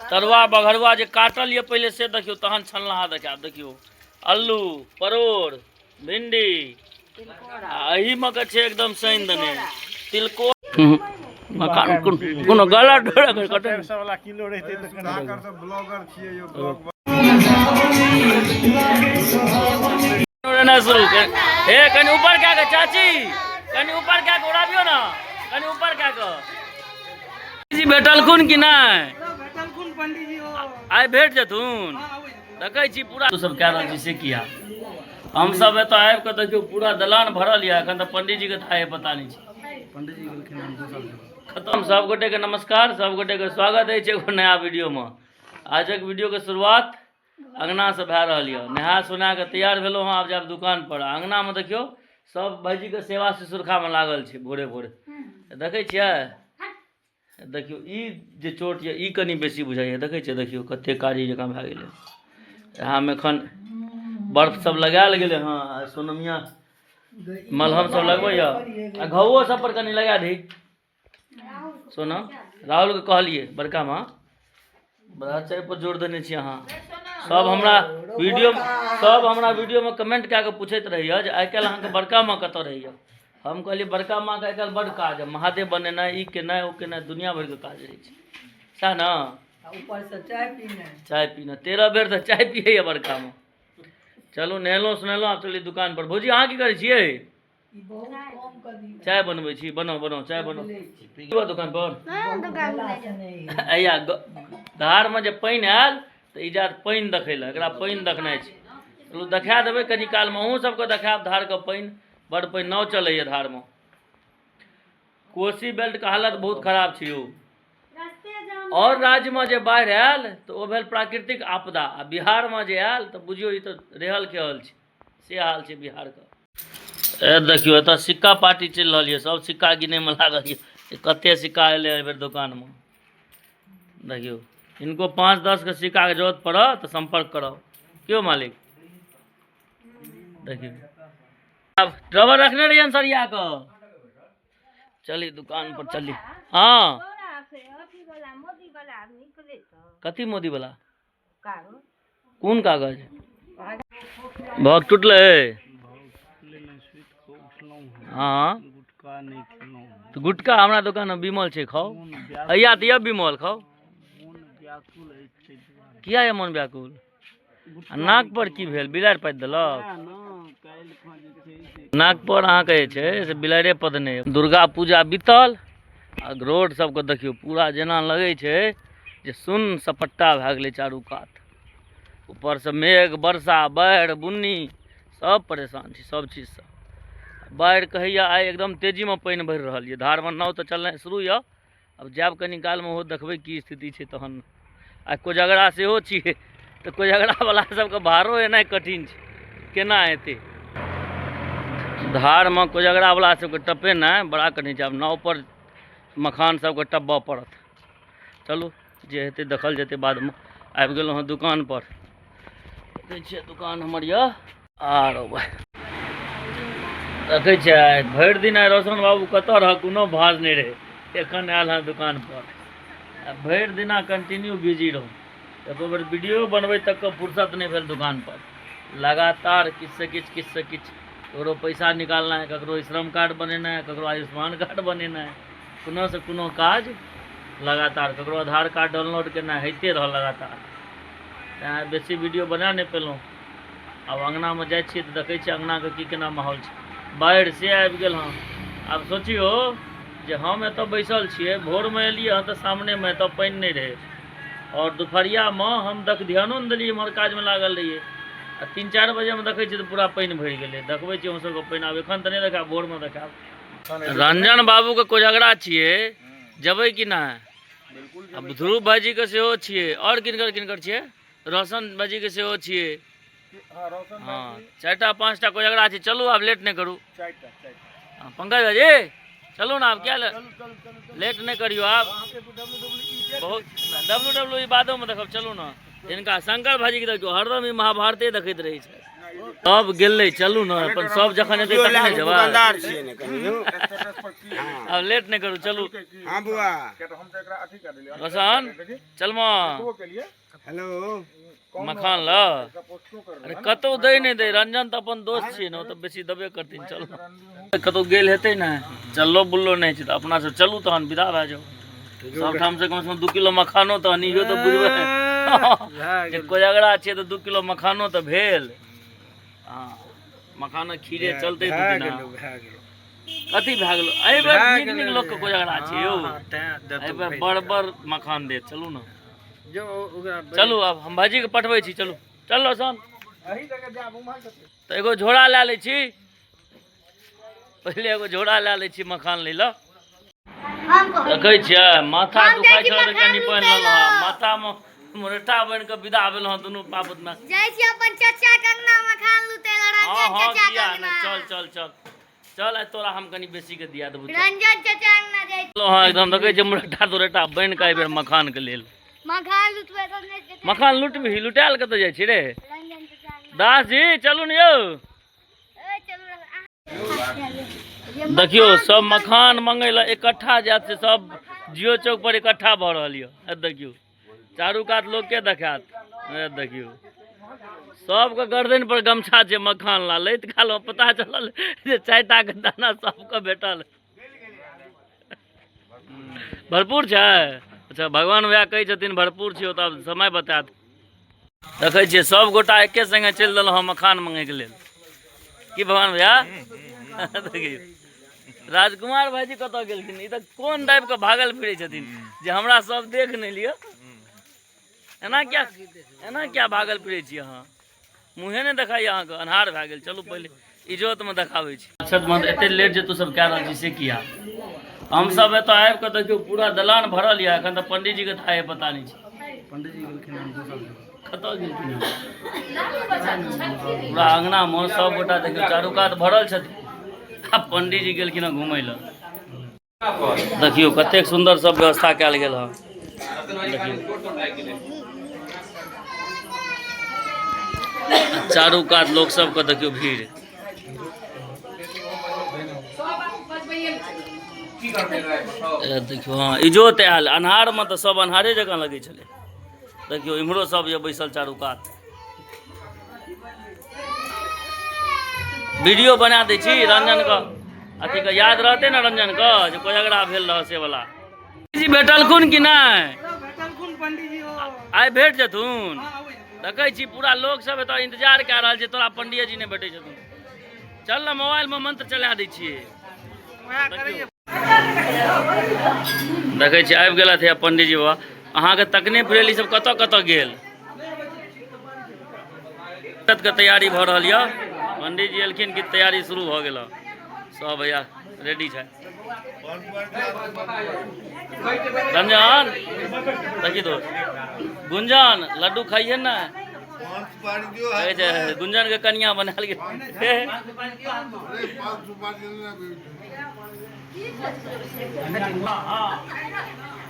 तरुआ बघरुआ जे काटल यऽ पहिले से देखियौ, तहन छनलाहा देखायब। देखियौ अल्लू, परोड़, भिंडी, आ एहिमे के छै एकदम सैन देने तिलकोर। मकान कोनो गलत कटे वाला किलो रहितै तऽ सुधाकर सब ब्लॉगर छियै यौ, ब्लॉग उड़ेनाइ शुरू कर। हे, कनि ऊपर कए कऽ चाची, कनि ऊपर कए कऽ उड़ाबियौ ने, कनि ऊपर कए कऽ। जी भेटलखुन कि नहि? आइ भेट जेथुन। देखै छी पूरा सब कए रहल छी से किया हमसब एतऽ आबि कऽ देखियौ पूरा दलान भरल यऽ। एखन तऽ पंडीजी के थाहे पता नहि छै। पंडीजी गेलखिन हन दोसर जगह। खतम। सब गोटे के नमस्कार, सब गोटे के स्वागत अछि एगो नया वीडियो में। आजक वीडियो के शुरुआत अंगना से भए रहल यऽ। नहा सोना के तैयार भेलहुँ हँ, आब जायब दुकान पर। अंगना में देखियौ सब भाईजी के सेवा सुरखा में लागल छै भोरे भोरे। देखै छियै, देखियौ ई जे चोट यऽ ई कनि बेसी बुझाइए। देखै छियै, देखियौ कते कारी जकाँ भए गेलै। इएहमे एखन बर्फ सब लगायल गेलै हँ। आ सोनमिया मलहम सब लगबैए आ घावो सब पर कनि लगा दही सोनम। राहुलके कहलियै बड़का माँ बड़ा चाय पर जोर देने छी अहाँ। सब हमरा वीडियोमे कमेंट कए कऽ पूछैत रहैए जे आइ काल्हि अहाँके बड़का माँ कतऽ रहैए। हम कहलियै बड़का माँके आइ काल्हि बड्ड काज है, महादेव बनेनाइ, ई केनाइ, ओ केनाइ, दुनिया भरिके काज रहै छै, सएह ने? ऊपरसँ चाय पीनाइ, चाय पीना, 13 बेर तऽ चाय पियैए बड़का माँ। चलू, नहेलहुँ सुनेलहुँ, आब चली दुकान पर। भौजी, अहाँ की करै छियै? ई बहुत कम कऽ दियौ। चाय बनबै छी। बनाउ बनाउ, चाय बनाउ। दुकान पर नहि। अया धारमे जे पानि आयल तऽ ई जात पानि देखै लए, एकरा पानि देखनाइ छै। चलू, देखा देबै कनी कालमे अहूँ सबके देखायब धारके पानि। बड्ड पानि, नाव चलैए धारमे। कोसी बेल्टके हालत बहुत खराब छै यौ। और राज्यमे जे बाढ़ि आयल तऽ ओ भेल प्राकृतिक आपदा, आ बिहारमे जे आयल तऽ बुझियौ ई तऽ रेहल खेहल छै, से हाल छै बिहारके। ए देखियौ, एतऽ सिक्का पार्टी चलि रहल यऽ। सब सिक्का गिनैमे लागल यऽ, कते सिक्का एलै एहि बेर दोकानमे। देखियौ, हिनको 5 10 के सिक्काके जरूरत पड़त तऽ सम्पर्क करब। क्यों मालिक? देखियौ, आब रबर रखने रहियै सरिया कऽ। चली दुकान पर चली। हाँ, कथी मोदी वाला? कोन कागज? भग टूटलै? हाँ। गुटखा नहि खेलहुँ। तऽ गुटखा हमरा दोकानमे विमल छै, खाउ। हैया तऽ यऽ विमल, खाउ। मोन व्याकुल अछि ताहि दुआरे। किया यऽ मन व्याकुल? आ नाक पर की भेल? बिलाड़ि पाथि देलक? ना, काल्हि खन जे छै से नाक पर अहाँके जे छै से बिलाड़े पदने। दुर्गा पूजा बीतल आ रोड सबके देखियौ, पूरा जेना लगै छै जे सुन सपट्टा भए गेलै चारू कात। ऊपरसँ मेघ, वर्षा, बाढ़ि, बुन्नी, सब परेशान छी सब चीजसँ। बाढ़ि कहैया आइ एकदम तेजीमे पानि बढ़ि रहल यऽ धारमे। नाव तऽ चलनाइ शुरू यऽ। आब जायब कनि कालमे, ओहो देखबै की स्थिति छै तहन। आ कोजगरा सेहो छियै तऽ कोजगरावला सबके भाड़ो एनाइ कठिन छै। केना हेतै धारमे कोजगरावला सबके टपेनाइ बड़ा कठिन छै। आब नावपर मखान सबके टपबऽ पड़त। चलू, जे हेतै देखल जेतै बादमे। आबि गेलहुँ हँ दुकानपर। देखै छियै, दुकान हमर यऽ। आरो भाइ, देखै छियै, भरि दिन आइ रोशन बाबू कतऽ रह, कोनो भाज नहि रहै। एखन आयल हँ दुकानपर आ भरि दिना कंटिन्यू बिजी रहू। एको बेर वीडियो बनबै तकके फुर्सत नहि भेल। दुकानपर लगातार किछुसँ किछु, किछुसँ किछु, ककरो पैसा निकालनाइ, ककरो श्रम कार्ड बनेनाइ, ककरो आयुष्मान कार्ड बनेनाइ, कोनोसँ कोनो काज लगातार, ककरो आधार कार्ड डाउनलोड केनाइ होइते रहल लगातार। तैँ बेसी वीडियो बना नहि पेलहुँ। आब अङ्गनामे जाइ छियै तऽ देखै छियै अङ्गनाके की केना माहौल छै। बाढ़ि से आबि गेल हँ। आब सोचियौ जे हम एतऽ बैसल छियै, भोरमे एलियै हँ तऽ सामनेमे एतऽ पानि नहि रहै, आओर दुपहरियामे हम देख ध्यानो नहि देलियै, एम्हर काजमे लागल रहियै, आ 3 4 बजेमे देखै छियै तऽ पूरा पानि भरि गेलै। देखबै छियै अहूँ सबके पानि। आब एखन तऽ नहि देखायब, भोरमे देखायब। रंजन बाबूके कोजगरा छियै, जेबै कि नहि? आ ध्रुव भाईजीके सेहो छियै। आओर किनकर किनकर छियै? रोशन भाईजीके सेहो छियै। हँ, चारिटा पाँचटा कोजगरा छै। चलू, आब लेट नहि करू। हँ, पंकज भाईजी, चलू ने आब। किया लेट नहि करियौ आब बहुत। डब्लू डब्लू ई बादोमे देखब, चलू ने। हिनका शंकर भाईजीके देखियौ, हरदम ई महाभारते देखैत रहै छै। सब गेलै, चलू ने अपन सब जखन एतै तखने जेबै। दुकानदार छियै ने कनि यौ। आब लेट नहि करू, चलू। हँ बुआ। रोशन चलमा। हेलो। मखान ल। अरे कतौ दै नहि दै, रंजन तऽ अपन दोस्त छियै ने, ओ तऽ बेसी देबे करथिन। चलू, कतौ गेल हेतै ने, चललो बुललो नहि छै, तऽ अपना सब चलू तहन विदा भए जाउ सब ठाम से। कम से कम 2 किलो मखानो तहन इहो तऽ बुझबै जे कोजगरा छियै तऽ 2 किलो मखानो तऽ भेल। हँ, मखानक खीरे चलतै 2 दिना। कथी भए गेलो? एहि बेर नीक नीक लोकके कोजगरा छै यौ, एहि बेर बड़ बड़ मखान देत। चलू ने, चलू। आब हम भाईजी के पठबै छी। चलू चल रोशन, तऽ एगो झोरा लए लै छी पहिले, एगो झोरा लए लै छी मखान लै लए। देखै छियै, माथा दुखाइ छल तऽ कनि पानि लेलहुँ, माथामे मुरठा बनि कऽ विदा भेलहुँ दुनू बाबूतमे। जाइ छी अपन चाचा के अंगना मखान लूटै लए। हँ रंजन हँ चाचा के किया अंगना। नहि, चल चल चल चल, आइ तोरा हम कनि बेसी के दिया देबौ, चल। रंजन चाचा अंगना जाइ छी। हँ, एकदम देखै छियै, मुरठा तुरठा बनि कऽ एहि बेर मखान के लेल। मखान लूटबै तऽ नहि चाचा। मखान लुटबिही? लुटायल कतऽ जाइ छी रे? रंजन चाचा अंगना। दास जी, चलू ने यौ। ए चलू अहाँ। देखियौ, सब मखान मंगै लए इकट्ठा जायत से सब जियो चौक पर इकट्ठा भऽ रहल यऽ। ए देखियौ, चारू कात लोक के देखायत। ए देखियौ, सबके गर्दन पर गमछा छै मखान ला। लैत काल मे पता चलल जे 4टा के दाना सबके भेटल। भरपूर छै। अच्छा, भगवान वएह कहै छथिन भरपूर छै, ओ तऽ आब समय बतायत। देखै छियै, सब गोटा एके संगे चलि देलहुँ हँ मखान मंगैके लेल। की भगवान भैया, देखियौ, राजकुमार भाईजी कतऽ गेलखिन? ई तऽ कोन दाबि कऽ भागल फिरै छथिन जे हमरा सब देख नहि लिअ। एना क्या, एना क्या भागल फिरै छी अहाँ? मुँहे नहि देखाइए अहाँके, अन्हार भए गेल। चलू, पहिले इजोतमे देखाबै छी। अच्छा मत, एते लेट जे तू सब कए रहल छी से किया? हमसब एतऽ आबि कऽ देखियौ, पूरा दलान भरल यऽ, एखन तऽ पंडीजीके थाहे पता नहि छै। पंडीजी गेलखिन हन दोसर जगह। कतऽ गेलखिन हन? पूरा अङ्गनामे सब गोटा देखियौ, चारू कात भरल छथिन आ पंडीजी गेलखिन हँ घुमय लए। देखियौ, कतेक सुन्दर सब व्यवस्था कयल गेल हँ। देखियौ, चारू कात लोक सबके देखियौ भीड़। ए देखियौ, हँ, इजोत आयल, अन्हारमे तऽ सब अन्हारे जकाँ लगै छलै। देखियौ, इम्हरो सब ये बैसल चारू कात। वीडियो बना दै छी रंजन के, अथी के याद रहतै ने रंजन के जे कोजगरा भेल रह से वाला। जी भेटलखुन कि नहि? आइ भेट जेथुन। देखै छी, पूरा लोक सब एतऽ इंतजार कए रहल छै, तोरा पंडिये जी नहि भेटै छथुन। चल ने, मोबाइल मे मंत्र चला दै छियै। देखै छियै, आबि गेलथि हे पंडीजी बाबा। अहाँके तकने फिरेली सब कतऽ कतऽ गेल। के तैयारी भऽ रहल यऽ। पंडीजी एलखिन कि तैयारी शुरू भऽ गेल। सब भैया रेडी छै। रंजन, देखी दोस्त, गुंजन लड्डू खाइए ने। कहै छै गुंजन के कनिया बनायल गेल।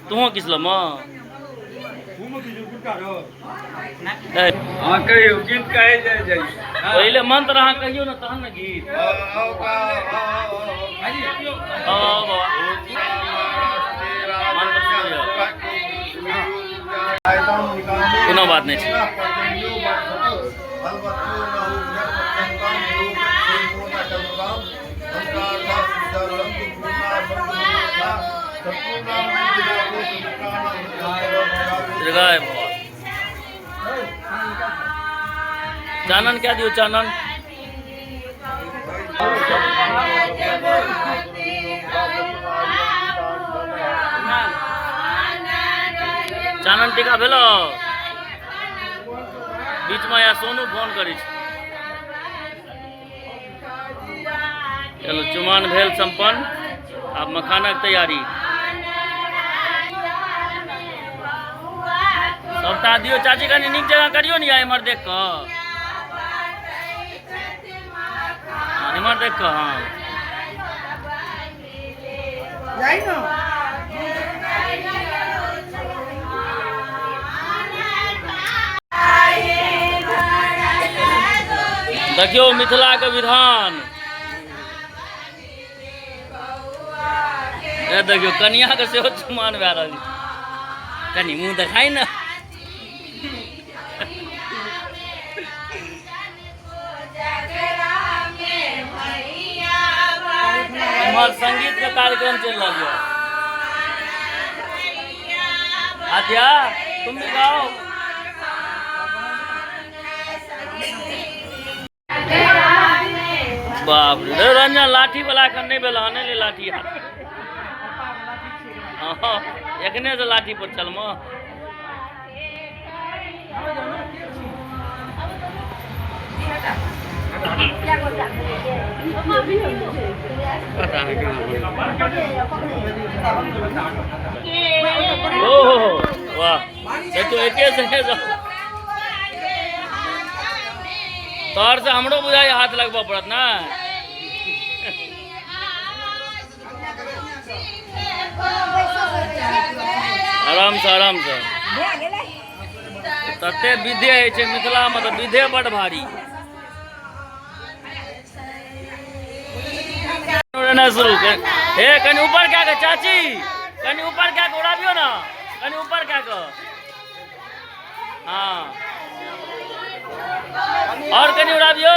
तुहो किस लम? हँ, कहियौ, गीत कहै जाइ जाइ। पहिले मंत्र अहाँ कहियौ ने, तहन ने गीत। हाँ बाबा, मंत्र सुनियौ। कोनो बात नहि छै। दीर्घाय बाबा। चानन कए दियौ, चानन। चानन टीका भेलो बीचमे या सोनू फोन करै छै। चलू, चुमान भेल सम्पन्न, आब मखानक तैयारी। सबटा दियौ चाची, कनि नीक जगह करियौ ने। या एम्हर देख कऽ, हाँ, एम्हर देख कऽ, हाँ। जाइ न। देखियौ मिथिला के विधान। ए देखियौ कनिया के सेहो चुमान भए रहल छै। कनि मुँह देखाइ ने। इम्हर संगीत के कार्यक्रम चलि रहल यऽ। आद्या तुम भी गाओ। बाप रे रंजन लाठी वाला एखन नहि भेल हँ, नहि ले लाठी हाथ। हँ, एखने से लाठी पर चलम। ओहो वाह, देखियौ एके संगे सब। तोहर से हमरो बुझाइ हाथ लगबऽ पड़त ने। आराम से आराम से। तते विधे होइ छै मिथिलामे, तऽ विधे बड भारी। उड़ेनाइ शुरू कर। हे कनि ऊपर कए कऽ चाची, कनि ऊपर कए कऽ उड़ाबियौ ने, कनि ऊपर कए कऽ। हाँ और कनि उड़ाबियौ।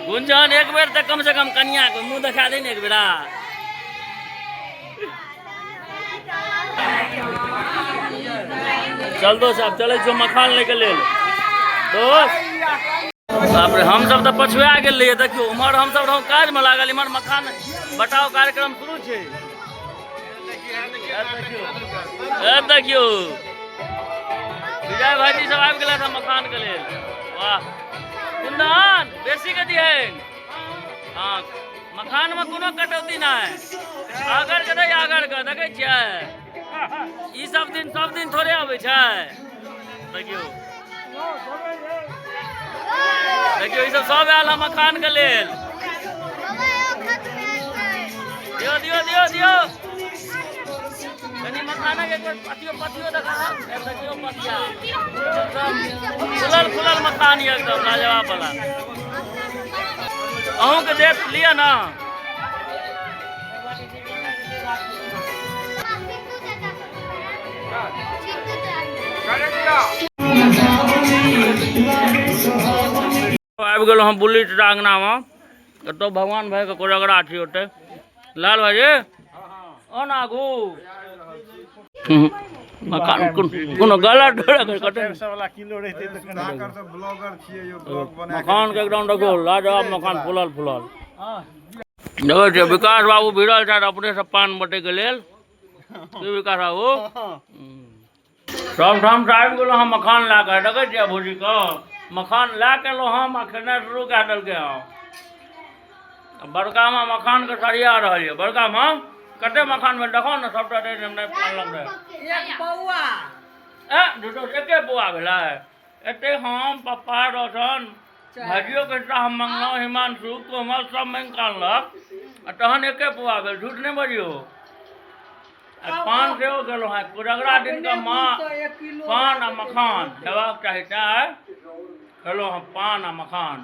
गुंजन एक बेर तऽ कम से कम कनिया के मुंह देखा दे ने एक बेरा। चल दोस्त, आब चलै छियौ मखान लैके लेल। दोस्त बाप रे, हमसब तऽ पछुआ गेल रहियै। देखियौ उम्हर हमसब रहौं काजमे लागल, इम्हर मखान बटाव कार्यक्रम शुरू छै। ए देखियौ विजय भाईजी सब आबि गेलथि हँ मखान के लेल। वाह कुंदन बेसी के दिहन। हाँ मखान में कोनो कटौती नहि, आगर के दै आगर के। देखै छियै ई सब दिन सब दिन थोड़े अबै छै। देखियौ देखियौ ई सब सब आयल हँ मखान के लेल। दियौ दियौ दियौ दियौ कनि मखानक एक बेर पतियो पतियो देखा। देखियौ पतिया एकदम फुलल फुलल मखान यऽ, एकदम लाजवाब वाला। अहूँके देख लिअ ना। आबि गेलहुँ हम बुल्ली चाचा अङ्गनामे। एतऽ भगवान भाइके कोजगरा छै ओतऽ। लाल भाइजी ओ ने आगू मकान कोनो गलत मखान के एकदम देखियौ लाजवाब मखान फुलल फुलल। देखै छियै विकास बाबू भिड़ल छथि अपने से पान बटैके लेल। की विकास बाबू? सब ठाम से आबि गेलहुँ हम मखान लए कऽ। देखै छियै भौजीके मखान लए कऽ एलहुँ हम आ खेनाइ शुरू कए देलकै हँ। बड़का माँ मखानके सरिया रहल यऽ। बड़का माँ कते मखान भेल देखो ने, सबटा दे देब, नहि अनलक रहे। एक पौआ। ए झूठो एके पौआ भेलै। एते हम पप्पा रोशन भाइजियो के हिस्सा हम मंगलहुँ, हिमांशु कोमल सब मांगि कऽ अनलक आ तहन एके पौआ भेल। झूठ नहि बजियौ। आ पान सेहो गेलहुँ हँ। कोजगरा दिनके माँ पान आ मखान हेबाक चाही, तैं खेलहुँ हँ पान आ मखान।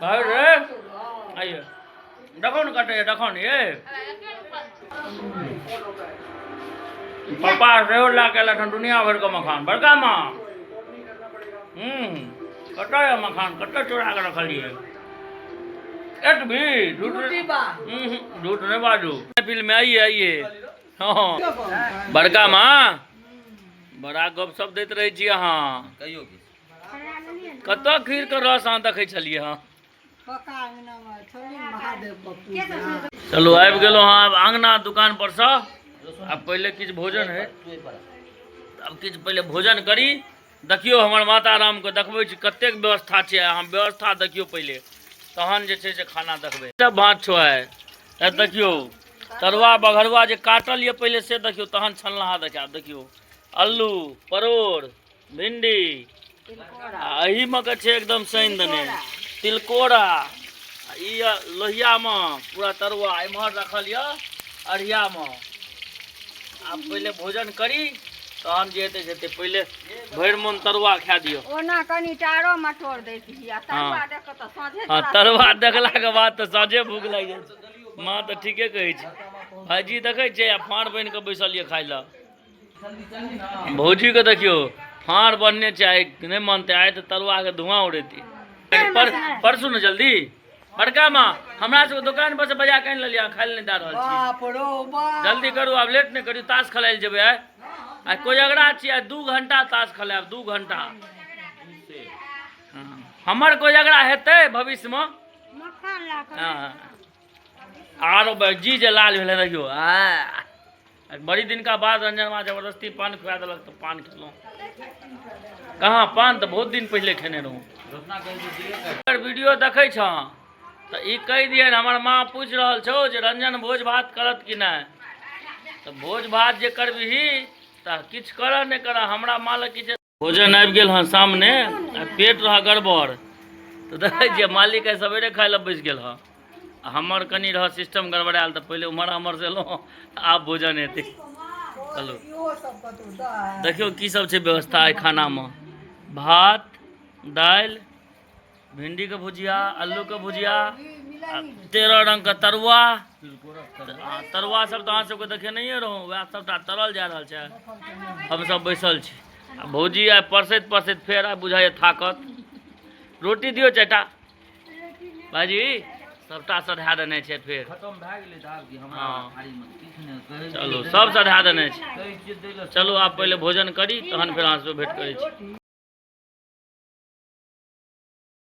भाइ रे आइए देखो ने कटे, देखो ने ये पप्पा सेहो लए कऽ एलथि हँ दुनिया भरिके मखान। बड़का माँ कतऽ यऽ मखान, कतऽ चोरा कऽ रखलियै? एतबी झूठ झूठ नहीं बाजू। फिल्म में आइए आइए। हाँ बड़का माँ बड़ा गप सब दैत रहै छी अहाँ। कहियो कतऽ खीर के रस अहाँ देखै छलियै हँ? चलू आबि गेलहुँ हँ आब अङ्गना दुकान पर सँ। आब पहिले किछु भोजन है, आब किछु पहिले भोजन करी। देखियौ हमर माता रामके देखबै छी कतेक व्यवस्था छै। अहाँ व्यवस्था देखियौ पहिले, तहन जे छै से खाना देखबै। सब भात छौ आइ। देखियौ तरुआ बघरुआ जे काटल यऽ पहिले से देखियौ, तहन छनलहा देखायब। देखियौ अल्लू परोड़ भिंडी आ एहिमे के छै एकदम सैन देने तिलकोरा। ई यऽ लोहियामे पूरा तरुआ, एम्हर रखल यऽ अढ़ियामे। आब पहिले भोजन करी, तहन जे हेतै से हेतै, पहिले भरि मोन तरुआ खा दियौ। ओना कनि टारो मटोर दैत आ तरुआ देख कऽ तऽ साँझे। हँ, तरुआ देखलाके बाद तऽ साँझे भूख लागि जाइ छै। माँ तऽ ठीके कहै छै। भाईजी देखै छियै, आ फाँड़ बनि कऽ बैसल यऽ खाय लए। भौजीके देखियौ, फाँड़ बनने छै, आइ नहि मानतै, आइ तऽ तरुआके धुआँ उड़ेतै। पर परसू ने जल्दी। बड़का माँ, हमरा सबके दोकान पर से बजा कऽ आनि लेलियै, अहाँ खाय लए नहि दए रहल छी। बाप रो बाप। जल्दी करू, आब लेट नहि करियौ, ताश खेलाय लए जेबै आइ। आइ कोजगरा छियै, आइ 2 घंटा ताश खेलायब, 2 घंटा। हँ। हमर कोजगरा हेतै भविष्यमे। मखान ला कऽ। हँ, आरो जी जे लाल भेलै देखियौ। आ बड़ी दिनका बाद रंजन माँ जबरदस्ती पान खुआ देलक तऽ पान खेलहुँ। कहाँ, पान तऽ बहुत दिन पहिले खेने रहौँ। अगर वीडियो देखै छँ तऽ ई कहि दिहन, हमर माँ पूछि रहल छौ जे रंजन भोज भात करत कि नहि। तऽ भोज भात जे करबिही तऽ किछु करऽ नहि करऽ, हमरा माँ लग किछु। भोजन आबि गेल हँ सामने आ पेट रह गड़बड़, तऽ देखै छियै मालिक आइ सवेरे खाय लए बैस गेल हँ आ हमर कनि रह सिस्टम गड़बड़ायल, तऽ पहिले उम्हर आम्हर से एलहुँ, आब भोजन हेतै। चलू, देखियौ की सब छै व्यवस्था आइ खानामे। भात, दालि, भिंडीके भुजिया, आलूके भुजिया आ 13 रंगके तरुआ। आ तरुआ सब तऽ अहाँ सबके देखेनहिए रहौँ, वएह सबटा तरल जा रहल छै। हमसब बैसल छी आ भौजी आइ परसैत परसैत फेर आइ बुझाइए थाकत। रोटी दियौ चारिटा। भाईजी सबटा सधा देने छै फेर। खतम भए गेलै तऽ आब की हमरा थारीमे किछु नहि कहै। चलू, सब सधा देने छै। कहै छियै दै लए। चलू, आब पहिले भोजन करी, तहन फेर अहाँ सब भेंट करै छी।